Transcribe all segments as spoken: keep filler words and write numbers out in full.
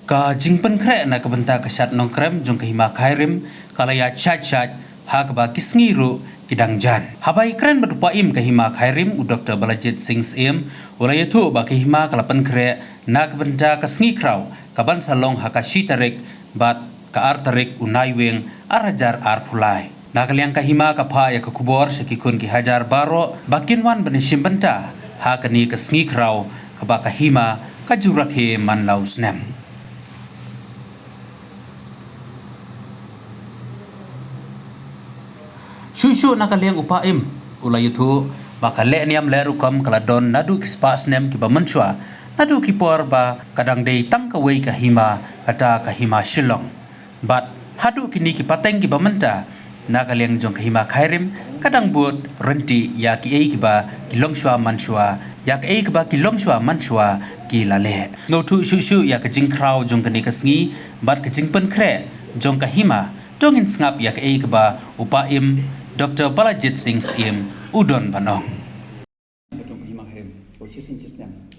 Ka jingpynkhreh na ka bynta ka shad nongkrem jong ka hima Khyrim ka la ïa shait shait ha kaba ki sngi ruh ki dang jan. Haba ïakren bad u paim ka hima Khyrim u Doktor Balajied Singh Syiem u la ïathuh ba ka hima ka la pynkhreh na ka bynta ka sngi khraw ka ban sa long ha ka shi tarik bad ka ar tarik u Naiwieng ar hajar arphew lai. Na ka liang ka hima ka phah ïa ka khubor sha ki khun ki hajar baroh ba kin wan ban ïashim bynta ha kane ka sngi khraw kaba ka hima ka ju rakhe man la u snem. Shuh shuh na ka liang u paim u la ïathuh ba ka lehniam leh rukom ka la don naduh ki spah snem kiba mynshuwa, naduh ki por ba ka dang dei tang kawei ka hima, kata ka hima Shillong. Bad haduh kine ki pateng kiba mynta, na ka liang jong ka hima Khyrim ka dang bud ryntih ïa kiei kiba ki longshuwa manshuwa, ïa kiei kiba ki longshuwa manshuwa ki la leh. Ngewthuh shuh shuh ïa ka jingkhraw jong kane ka sngi bad ka jingpynkhreh jong ka hima, to ngin sngap ïa kiei kiba u paim Doktor Balajied Singh Syiem u don ban ong. Ka jong ka hima Khyrim, ka u shisien shisnem.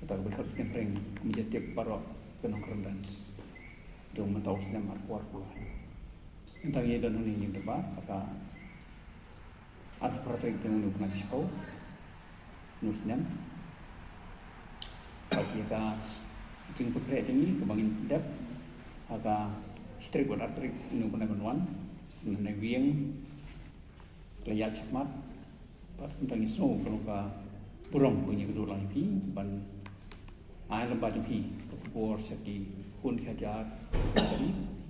Kata ka ba khot ka pyrshah, kum ja tip baroh ka nongkren dance. Jong mynta u snem arphew arphew lai. Mynta ngi don hangne ngi teba, ka arphew phra tarik jong u bnai shiphew. U snem. Ka ïa ka jingpynkhreh jong ngi, kaba ngin dep. Ha ka shi tarik bad ar tarik u bnai ban wan. Naiwieng. La ïaid shakhmat. Bad mynta ngi sngew ka long ka burom ba ngi ïakynduh lang ïa phi ban ai lem bad jong phi ka khubor sha ki khun ki hajar,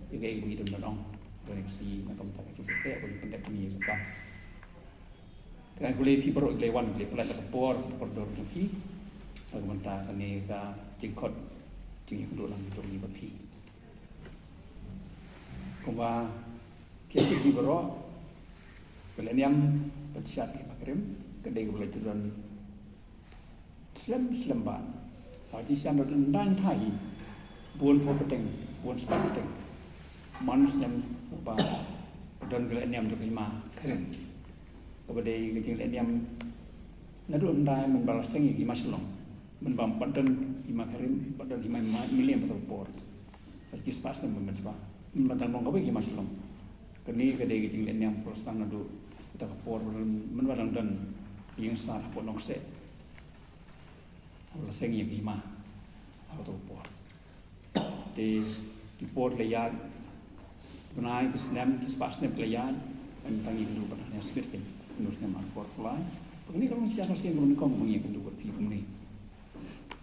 ïa kaei ba ngi don ban ong. Don ïa ka sngi na ka bynta ka jingpynkhreh ba ngi pyndep jong ngi ïa ka kam. Te ngan khublei phi baroh ki la wan ki la pynlait la ka por ka kordor jong phi. Na ka bynta kane ka jingkhot jingïakynduh lang jong ngi bad phi. Kumba ki tip hi baroh, ka lehniam ban shad ka hima Khyrim ka dei kaba la ju don slem slem bha. Ka jingshisha don dang thai bun phew pateng, bun spah pateng. Man u snem uba don ka lehniam jong ka hima Khyrim. Kaba dei ka jinglehniam naduh hyndai mynba la seng ïa ka hima Shillong. Mynba ym pat don hima Khyrim, ym pat don hima Mylliem ha kata ka por. Ka shi spah snem mynba mynshwa. Mynba dang long kawei ka hima Shillong. Kane ka dei ka jinglehniam kaba la sdang naduh kata ka por mynba dang don ïing sar hapoh Nongkseh. Kaba la seng ïa ka hima ha kata ka por. Te ki por ki la ïaid, ki bnai, ki snem, ki spah snem ki la ïaid, mynta ngi ïakynduh bad Hynñiewsmit keiñ, u snem arphew arphew lai. Bad kane ka long shisha ka sien kaba nyngkong ba ngi ïakynduh bad phi kumne.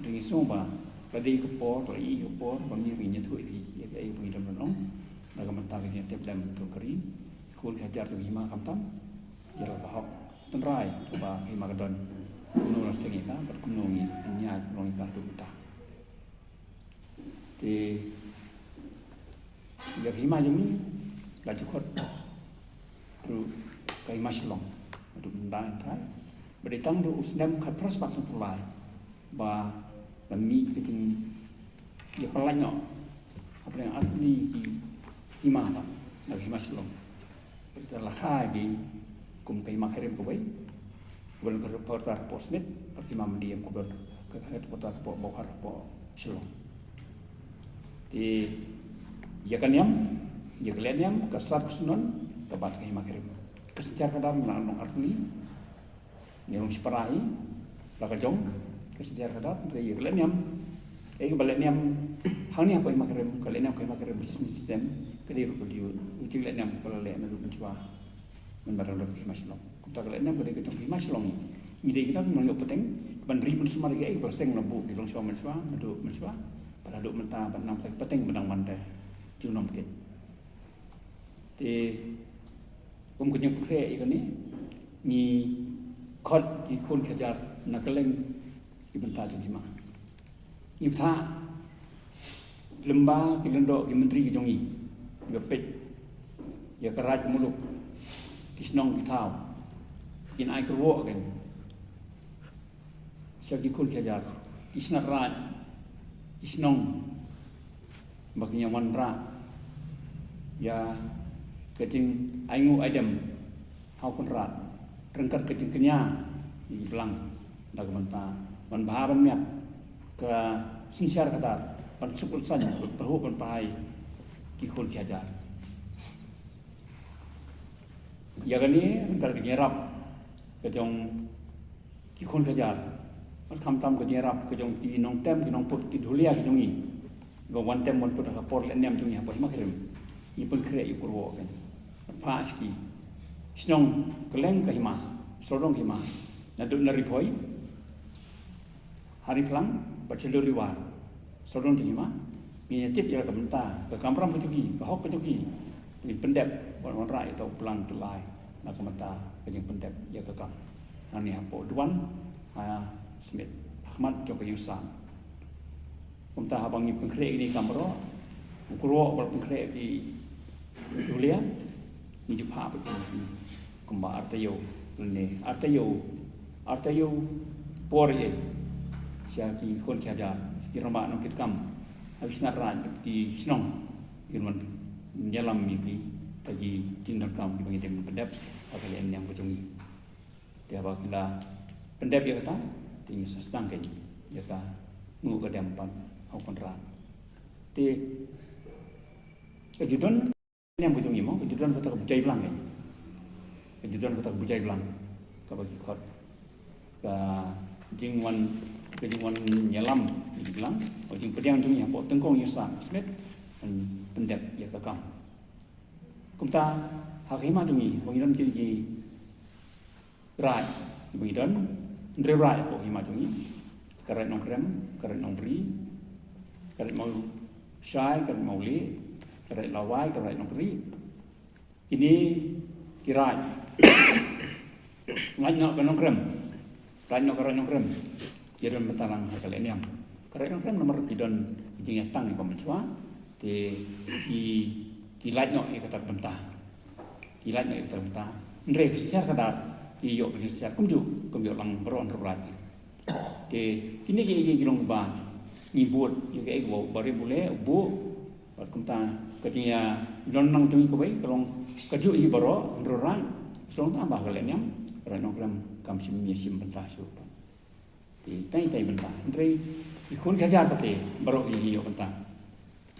Te ngi sngew ba ka dei ka por, ka dei ka por ba ngi ruh ngin ïathuh ïa phi ïa kaei ba ngi don ban ong na ka bynta ka jingtip lem jong ka ri, ki khun ki hajar jong ka hima khamtam ïa la ka hok tynrai kaba ka hima ka don, kumno la seng ïa ka bad kumno ngi ïaid long ïa ka haduh mynta. Te ïa ka hima jong ngi la ju khot ruh ka hima Shillong. Haduh mynta hynrei ba dei tang haduh u snem khatphra spah sanphew lai ba la mih ka jingïapynlait noh hapdeng artylli ki hima, na ka hima Shillong. Bad ka la kha ïa ki kum ka hima Khyrim kawei, kaba don ka headquarter hapoh Smit, bad ka hima Mylliem kaba don ka headquarter hapoh Bauhar hapoh Shillong. Te ïa ka niam, ïa ka lehniam, ka sar ka shnong, ka bat ka hima Khyrim. Ka synshar khadar ngi la long artylli, ngi long shipara hi la ka jong ka synshar khadar, te ïa ka lehniam, eh, kaba lehniam hangne hapoh hima Khyrim, ka lehniam ka hima Khyrim ba shisien shisien ka dei ruh ka dei u jinglehniam ba la leh naduh mynshwa mynba dang don ka hima Shillong. Kumta ka lehniam ka dei ka jong ka hima Shillong. Ngi dei kita ki nongïoh pateng ban ri ban sumar ïa kaei kaba la seng na buh ki longshuwa mynshwa, naduh mynshwa bad haduh mynta bad namar ki pateng ba dang wan te junom keiñ. Te kum ka jingpynkhreh ïa kane, ngi khot ki khun ki hajar na kylleng ki bynta jong ka hima. Ngi bthah lyngba ki lyngdoh ki myntri ki jong ngi, kiba peit ïa ka raid ka muluk, ki shnong ki thaw, kin ai kyrwoh keiñ sha ki khun ki hajar, ki shnat raid, ki shnong, ba kin ïa wanrah ïa ka jingainguh aidem ha u Kynrad ryngkat ka jingkñia ïa ki blang, da ka bynta ban bha ban miat ka synshar khadar, ban suk ban san, ban pyrhuh ban pyrhai ki khun ki hajar. Ïa kane ryngkat ka jingïarap ka jong ki khun ki hajar, bad khamtam ka jingïarap ka jong ki nongtem ki nongput, ki dhulia ki jong ngi, ba wan tem wan put ha ka por lehniam jong ngi hapoh Hima Khyriem, ngi pynkhreh ïa u kyrwoh kan. Phah sha ki shnong kylleng ka hima, sawdong ka hima, naduh na Ri Bhoi ha Ri Phlang bad sha Ri War, sawdong jong hima. Ngin ïa tip ïa ka bynta, ka kamram ka jong ki, ka hok ka jong ki. Ngin pyndep, ban wanrah ïa uta u plang tyllai na ka bynta ka jingpyndep ïa ka kam. Hangne hapoh Duan, ha Smit, ha khmat jong ka ïing sam. Kumta haba ngi pynkhreh ïa kine ki kam baroh, u kyrwoh ba la pynkhreh ïa ki dhulia, ngi ju phah pat kumba arta ïew, lane arta ïew, arta ïew por ïa sha ki khun ki hajar, ki rangbah nongkitkam ha ki shnat raid, ki shnong, kin wan ïalam ïa ki, ïa ki jingdonkam kiba ngi dei ban pyndep ha ka lehniam ka jong ngi. Te haba ki la pyndep ïa kata, te ngi sa sdang kein ïa ka nguh ka dem pat ha u Kynrad. Te ka ju don niam ka jong ngi mo, ka ju don kata ka bujai blang kein. Ka ju don kata ka bujai blang kaba ki khot ka jingwan, ka jingwan ïalam ka jingwan blang, ka jingpdiang jong ngi hapoh tyngkong ïing sam Smit ban pyndep ïa ka kam. Kumta ha ka hima jong ngi, ba ngi don ki, ki raid, ba ngi don hynriew raid hapoh hima jong ngi. Ka Raid Nongkrem, ka Raid Nongbri, ka Raid Mawshai, ka Raid Mawlieh, ka Raid Lawai, ka Raid Nongkri. Kine ki raid, raid noh ka Nongkrem, raid noh ka Raid Nongkrem, ki don bynta lang ha ka lehniam. Ka Raid Nongkrem namar ki don ki jingïatang kiba mynshuwa, te ki, ki lait noh ïa kata ka bynta. Ki lait noh ïa kata ka bynta. Hynrei ka synshar khadar ki ïoh ka jingsynshar kumjuh, kumjuh lang baroh hynriew raid. Te kine kiei kiei ki long ba ngi bud ïa kaei kaba u Barim u leh, u buh. Bad kumta ka jingïadon lang jong ngi kawei ka long kajuh hi baroh hynriew raid. Shu long tang ba ha ka lehniam ka Raid Nongkrem kam shym ïashim bynta shuh pat. Te tang ïa kata ka bynta. Hynrei ki khun ki hajar pat te baroh ki ïoh bynta.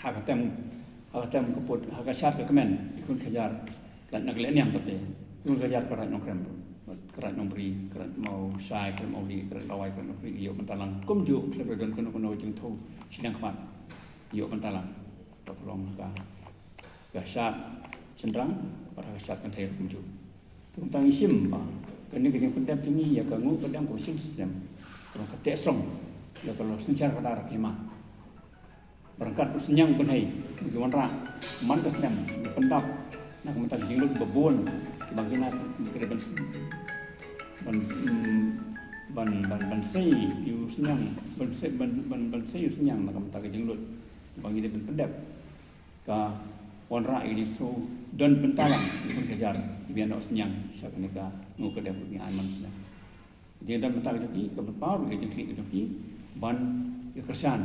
Ha ka tem, ha ka tem ka put, ha ka shad ka kmen, ki khun ki hajar lait na ka lehniam pat te. Ki khun ki hajar ka Raid Nongkrem, ka Raid Nongbri, ka Raid Mawshai, ka Raid Mawlieh, ka Raid Lawai, ka Raid Nongbri, ïoh bynta lang kumjuh, khlem da don kano kano ka jingthoh shiliang khmat, ïoh bynta lang. Ka long ha ka, ka shad shynrang bad ha ka shad kynthei kumjuh. Te kumta ngi shim ba kane ka jingpyndep jong ngi ïa ka nguh ka dem kaba shim snem, ka long ka teh song ïa ka long synshar khadar ka hima. Ba ryngkat u synñiang u kynthei ba ki wanrah man ka snem, ba pyndap na ka bynta ka jinglut ba bun kiba ngi na, ngi kyrpad ban, ban, mm, ban, ban, ban sei ïa u synñiang, ban sei, ban, ban, ban sei ïa u synñiang na ka bynta ka jinglut ba ngi dei ban pyndep. Ka wanrah ïa ka jingsngew don bynta lang ïa ki khun ki hajar kiba ïa noh synñiang sha kane ka nguh ka dem ba ngi ai man snem. Ka jingdon bynta ka jong ki, ka pynpaw ruh ïa ka jingkhlieh ka jong ki ban ïa kyrshan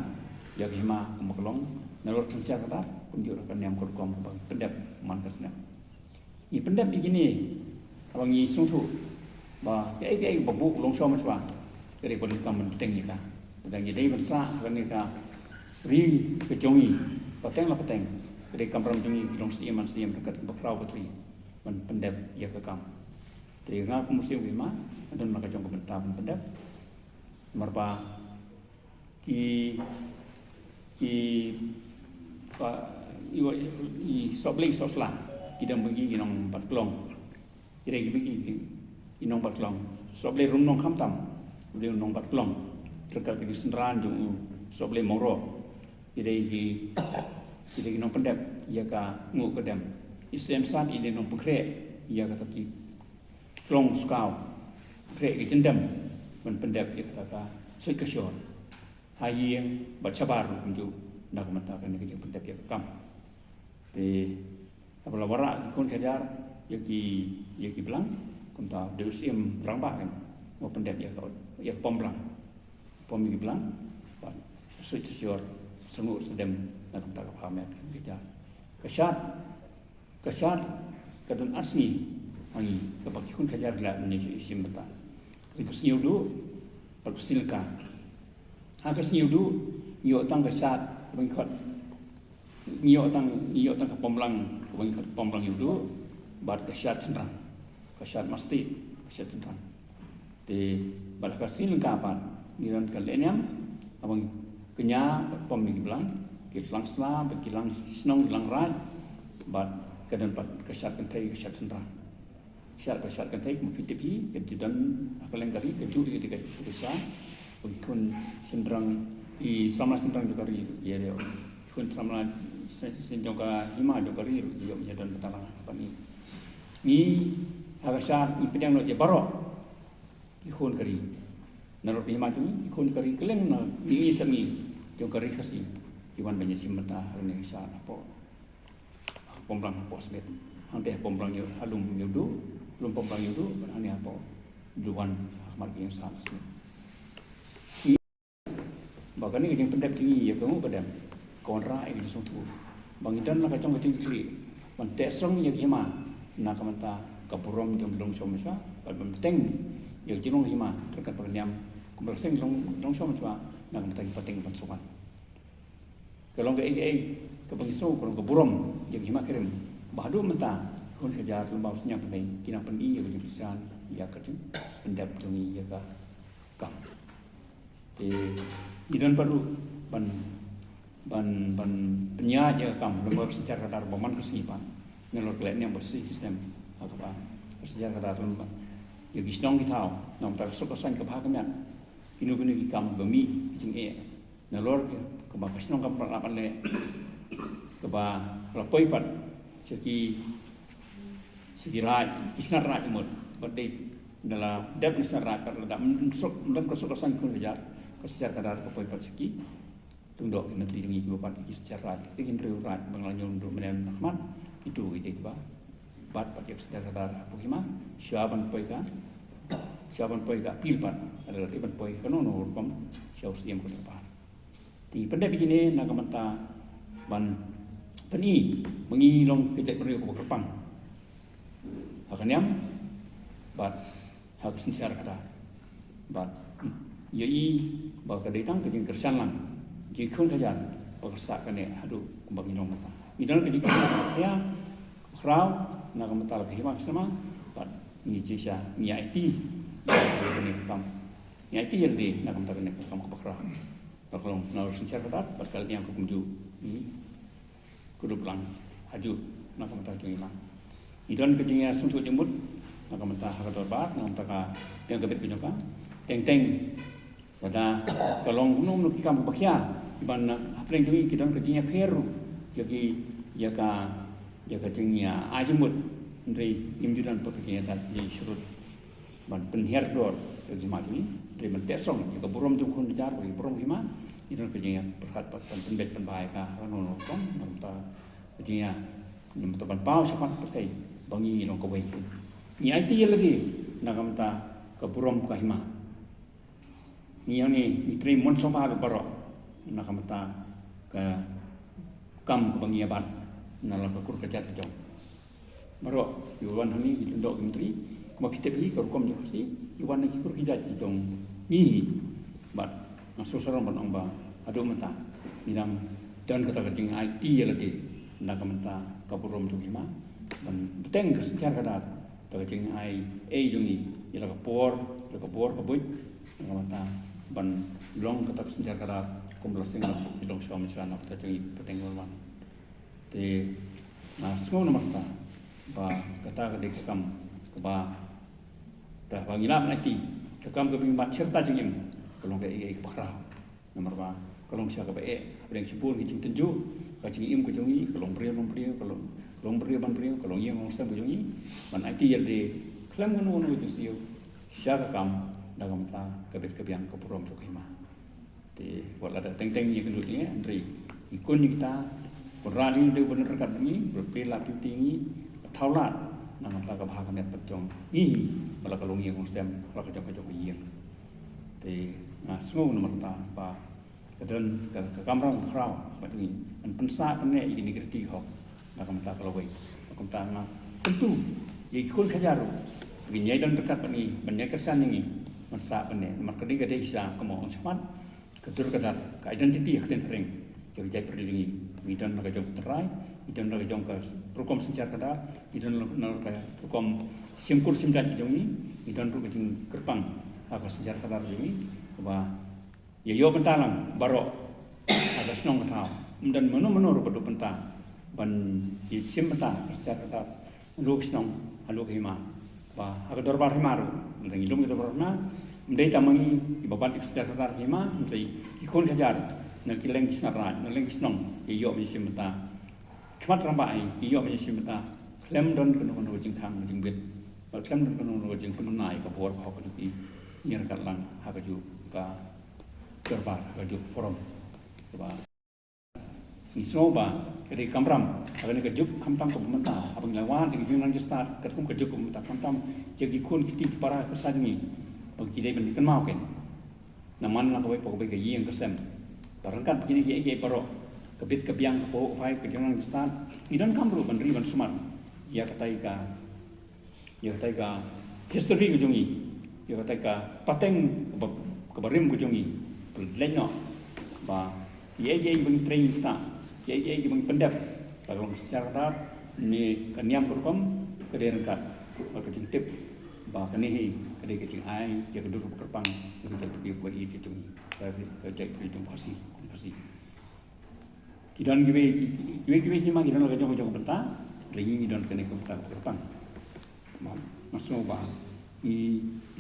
ïa ka hima kumba ka long nalor ka synshar khadar, kumjuh ruh ka niam ka rukom kaba pyndep man ka snem. Ngi pyndep ïa kine haba ngi sngewthuh ba kaei kaei ba buh long shuwa mynshuwa, ka dei ka donkam ban bteng ïa ka. Lada ngi dei ban sah ha kane ka ri ka jong ngi pateng la pateng, ka dei ka kamram jong ngi ki longsynñiang mansynñiang ryngkat kiba khraw ka tri ban pyndep ïa ka kam. Te nga kum u seng u hima nga don la ka jong ka bynta ban pyndep. Namar ba ki, ki, ba, i, i sohblei sohsla ki dang bynta ki nongbat klong. Ki dei ki bynta ki nongbat klong. Sohblei Rumnong khamtam u dei u nongbat klong. Ryngkat ka jingsynran jong u sohblei Mawroh. Ki dei ki, ki dei ki nongpyndep ïa ka nguh ka dem. I Syiem Sat i dei nongpynkhreh ïa kata ki klong skaw, khreh ki jyndem ban pyndep ïa kata ka suit ka shor ha ïing bad shabar ruh kumjuh na ka bynta kane ka jingpyndep ïa ka kam. Te haba la wanrah ki khun ki hajar ïa ki, ïa ki blang, kumta dei u Syiem Rangbah kan, u pyndep ïa ka, ïa ka pom blang, pom ïa ki blang bad suit sa shor, sngew sa dem na ka bynta ka bha met ka jinghajar. Ka shad, ka shad ka don ar sngi ha ngi kaba ki khun ki hajar ki lah ban ïashim bynta. Ka sngi Ïewduh bad ka sngi Lyngka. Ha ka sngi Ïewduh ngi ïoh tang ka shad Bang khot ngi ïoh tang, ngi ïoh tang ka pom lang, bang khot pom lang ïuh duh, bad ka shad synrang, ka shad masjid, ka shad synrang. Te bad ka sien lyngka pat ngi don ka lehniam, bang kñia bad pom ïa ki blang, ki lang sla, bad ki lang shnong, ki lang raid, bad ka don pat ka shad kynthei, ka shad synrang. Shad ka shad kynthei, kumba phi tip hi, ka ju don ha ka lyngkari, ka ju ïa ka ka shad, bad ki khun shynrang, ki samla shynrang jong ka ri, ïa ri, ki khun samla shen jong ka hima jong ka ri, ïa ïa don bynta lang ha ka ni. Ngi ha ka shad ngi pdiang noh ïa baroh ki khun ka ri. Nalor ka hima jong ngi, ki khun ka ri kylleng na ngi, ngi sa ngi jong ka ri Khasi ki wan ban ïa shim bynta ha kane ka shad hapoh pom lang hapoh Smit. Hangte pom lang ïa ha lum ïa u du, lum pom lang ïa u du, bad hangne hapoh Duwan ha khmat ka ïing sar Smit. Ba kane ka jingpyndep jong ngi ïa ka nguh ka dem ka wanrah ïa ka jingsngewthuh ba ngi don la ka jong ka jingkitkhlieh ban teh shrong ïa ka hima na ka bynta ka burom jong ki longshaw mynshuwa, bad ban bteng ïa ka jinglong hima ryngkat bad ka niam kumba la seng long longshaw mynshuwa na ka bynta ki pateng ban sngewbha. Ka long kaei kaei kaba ngi sngew ka long ka burom ïa ka hima ka rim ba haduh mynta ki khun ki hajar lem bad u sniang pynbeit ki nang pyni ïa ka jingkyrshan ïa ka jingpyndep jong ngi ïa ka kam. Te ngi don pat ruh ban, ban, ban pynïaid ïa ka kam lem bad ka synshar khadar ba man ka sngi pat. Nalor ka lehniam ba shisha shisnem ha kaba ka synshar khadar lem bad ïa ki shnong ki thaw na ka bynta ka suk ka saiñ kaba ha khmat. Kino kino ki kam ba mih ki jingeh nalor kaba ka shnong kam pat la pat leh kaba la poi pat sha ki, sha ki raid, ki shnat raid mut. Bad dei da la dep na shnat raid pat la dep ym suk, ym don ka suk ka saiñ khun ka jar, ka synshar khadar ka poi pat sha ki. Tang doh ki myntri jong ngi kiba bat ki synshar raid, ki hynriew raid ba nga la ñiew naduh mynne na khmat, kito ki dei kiba bat pat ïa ka synshar khadar hapoh hima, shuwa ban poi ka, shuwa ban poi ka appeal pat, lada dei ban poi kano kano rukom sha u Syiem ka dorbar. Te pyndep ïa kine na ka bynta ban pyni ba ngi long ka jaitbynriew kaba kyrpang ha ka niam bad ha ka synshar khadar. Bad ïohi ba ka dei tang ka jingkyrshan lang jong ki khun ki hajar ba ka sah kane haduh kumba ngi long mynta. Ngi don ka jingkyrshan kaba khraw na ka bynta la ka hima ka shnama bad ngi jingshisha ngi aiti ïa kane ka kam. Ngi aiti ïa lade na ka bynta kane ka kam kaba khraw. Ka long na ka synshar khadar bad ka lehniam ka kumjuh. Ngi kdup lang hajuh na ka bynta jong ngi lang. Ngi don ka jingïasngewthuh jingmut na ka bynta ha ka dorbar na ka bynta ka biang ka bit ka jong ka. Teng teng lada ka long kumno kumno ki kam kaba khia kiban hapdeng jong ngi ki don ka jingïapher ruh ïa ki, ïa ka, ïa ka jingïa ai jingmut. Hynrei ngim ju don pat ka jingïadat jingïasyrut ban pynhiar dor ïa ki hima jong ngi. Hynrei ban teh shrong ïa ka burom jong ki khun ki hajar bad ka burom ka hima. Ngi don ka jingïapyrkhat pat ban pynbeit pynbha ïa ka ha kano kano ka rukom na ka bynta ka jingïa, na ka bynta ban paw shakhmat pyrthei ba ngi long kawei. Ngi aiti ïa lade na ka bynta ka burom ka hima. Ngi hangne ngi trei mon sngewbha bad baroh na ka bynta ka kam kaba ngi ïa bat na la ka kur ka jait ka jong. Baroh kiba wan hangne ki lyngdoh ki myntri, kumba phi tip hi ka rukom jong ka Khasi, ki wan na ki kur ki jait ki jong ngi hi. Bad nga sngewsarong ban ong ba haduh mynta ngi dang don kata ka jingaiti ïa lade na ka bynta ka burom jong ka hima ban bteng ka synshar khadar, kata ka jingai ei jong ngi ïa la ka por, ïa la ka bor ka buit na ka bynta ban long kata ka synshar khadar kumba la seng la ki longshaw mynshuwa na ka bynta jong ngi pateng ban wan. Te nga sngew namar kata ba kata ka dei ka kam kaba, da ba ngi lah ban aiti, ka kam kaba ngi bat shirta jingim ka long kaei kaei kaba khraw. Namar ba ka long sha kaba eh hapdeng shibun ki jingtynjuh, ka jingim ka jong ngi ka long briew long briew, ka long, ka long briew ban briew, ka long ïing long sem ka jong ngi. Ban aiti ïa lade khlem kano kano ka jingsniew sha ka kam na ka bynta ka bit ka biang ka burom jong ka hima. Te wat la da teng teng ïa ka lut ïa, hynrei ngi kun ïa kita, Kynrad ïa ngi dei ban ryngkat bad ngi, ban plie lad plie ngi, ka thaw lad na ka bynta ka bha ka miat pat jong ngi, ba la ka long ïing long sem, la ka jong ka jong ka ïing. Te nga sngew namar kata ba ka don ka, ka kamram ka khraw bad ngi ban pynsah pynneh ïa kine ki riti hok na ka bynta ka lawei. Na ka bynta nga kyntu ïa ki khun ki hajar ruh ba kin ïai don ryngkat bad ngi, ban ïai kyrshan ïa ngi, ban sah pynneh namar ka dei, ka dei shisha kumba ong shakhmat, ka dur ka dar, ka identity ha ktien phareng. Ïa ka jaitbynriew jong ngi, ngi don la ka jong ka trai, ngi don la ka jong ka rukom synshar khadar, ngi don la ka rukom shim kur shim jait jong ngi, ngi don ruh ka jingkyrpang ha ka synshar khadar jong ngi, kaba ïa ïoh bynta lang baroh ha ka shnong ka thaw. Ym don mano mano ruh ba duh bynta ban ïa shim bynta ha ka synshar khadar. Halor ka shnong, halor ka hima. Ba ha ka dorbar hima ruh, ngi lum ka dorbar hima, ym dei tang ma ngi kiba bat ïa ka synshar khadar ka hima, hynrei ki khun ki hajar na ki leng ki shnat raid, na leng ki shnong, ki ïoh ban ïa shim bynta. Khmat rangbah hi, ki ïoh ban ïa shim bynta. Khlem don kano kano ka jingkhang ka jingbit, bad khlem don kano kano ka jingpynbna ïa ka bor ka hok ka jong ki. Ngi ryngkat lang ha kajuh ka dorbar, ha kajuh ka forum. Kaba ngi sngew ba ka dei ka kamram ha kane ka juk khamtam kaba mynta, haba ngi la wan da ka jingnang jingstad katkum ka juk kaba mynta, khamtam ïa ki khun ki kti ki para ka sa jong ngi, ba ki dei ban kynmaw kein. Namar la kawei pa kawei ka ïing ka sem, ba ryngkat ba kine kiei kiei baroh, ka bit ka biang, ka poh ka phai, ka jingnang jingstad, ngi donkam ruh ban ri ban sumar ïa katai ka ïa katai ka history ka jong ngi, ïa katai ka pateng kaba, kaba rim ka jong ngi. Leit noh ba ïa, ïa ba ngi trei ngi ktah, ïa, ïa ba ngi pyndep, ka long synshar khadar ne ka niam ka rukom, ka dei ryngkat bad ka jingtip ba kane hi ka dei ka jingai ïa ka dur kaba kyrpang ïa ka jaitbynriew kaba ïeit ka jong ngi, ka, ka jaitbynriew jong Khasi, Khasi. Ki don kiwei, ki, ki, kiwei, kiwei ki ma ki don la ka jong ka jong ka bynta, hynrei ngi, ngi don kane ka bynta kaba kyrpang. Ba nga sngew ba ngi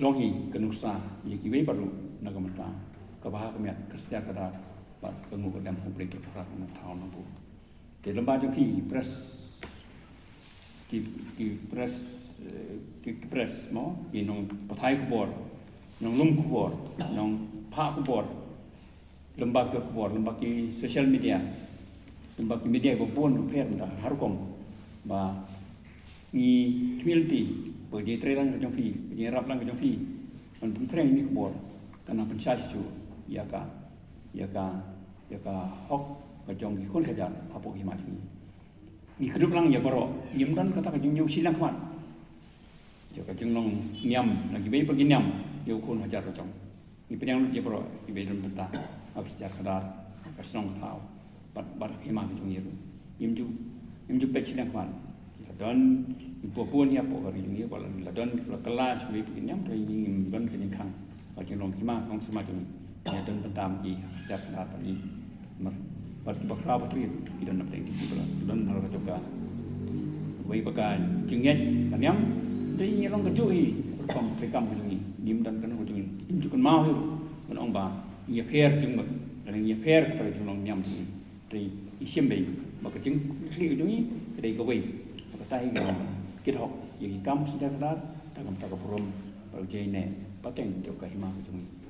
long hi ka nuksa ïa kiwei baroh na ka bynta kaba ha khmat ka synshar khadar bad ka nguh ka dem ha U Blei, ka para ka nongthaw nongbuh. Te lem bad jong ki press, ki, ki press, eh, ki, ki press mo, ki nongpathai khubor, nonglum khubor, nongphah khubor, lem bad ki khubor, lem bad ki social media, lem bad ki media ba bun bapher bapher ha rukom, ba ngi khmih lynti ba ka jingtrei lang ka jong phi, ka jingïarap lang ka jong phi ban pynphriang ïa kine ki khubor, kan nang pynshai shuh shuh ïa ka, ïa ka, ïa ka hok ka jong ki khun ki hajar hapoh ka hima jong ngi. Ngi kdup lang ïa baroh, ngim don kata ka jingñiew shiliang khmat ïa ka jinglong niam na kiwei pat ki niam ïa u khun hajar ka jong. Ngi pdiang lut ïa baroh kiba don bynta ha ka synshar khadar, ka shnong ka thaw bad, bad ka hima ka jong ngi ruh. Ngim ju, ngim ju peit shiliang khmat. Ki la don, ngi bun bun ïa hapoh ka ri jong ngi, ba la don, la kylla sha kiwei pat ki niam, hynrei ngi ngim don ka jingkhang. Ka jinglong hima ka long sma jong ngi. Ngi don bynta ma ki ha ka synshar khadar bad ngi. Namar bad kiba khraw ba trit ki don na pdeng, kiba don ha la ka jong ka. Wei ba ka jingngeit ka niam, dei ngi long kajuh hi, rukom treikam ka jong ngi. Ngim don kano ka jong ngi, ngim ju kynmaw hi ruh ban ong ba ngi ïapher jingmut, lane ngi ïapher kata ka jinglong niam jong ngi. Hynrei ngi shim beit ba ka jingkhlieh ka jong ngi ka dei kawei. Ba kata hi ngi long kit hok ïa ki kam synshar khadar, da ka bynta ka burom bad ka jingïaineh pateng jong ka hima ka jong ngi.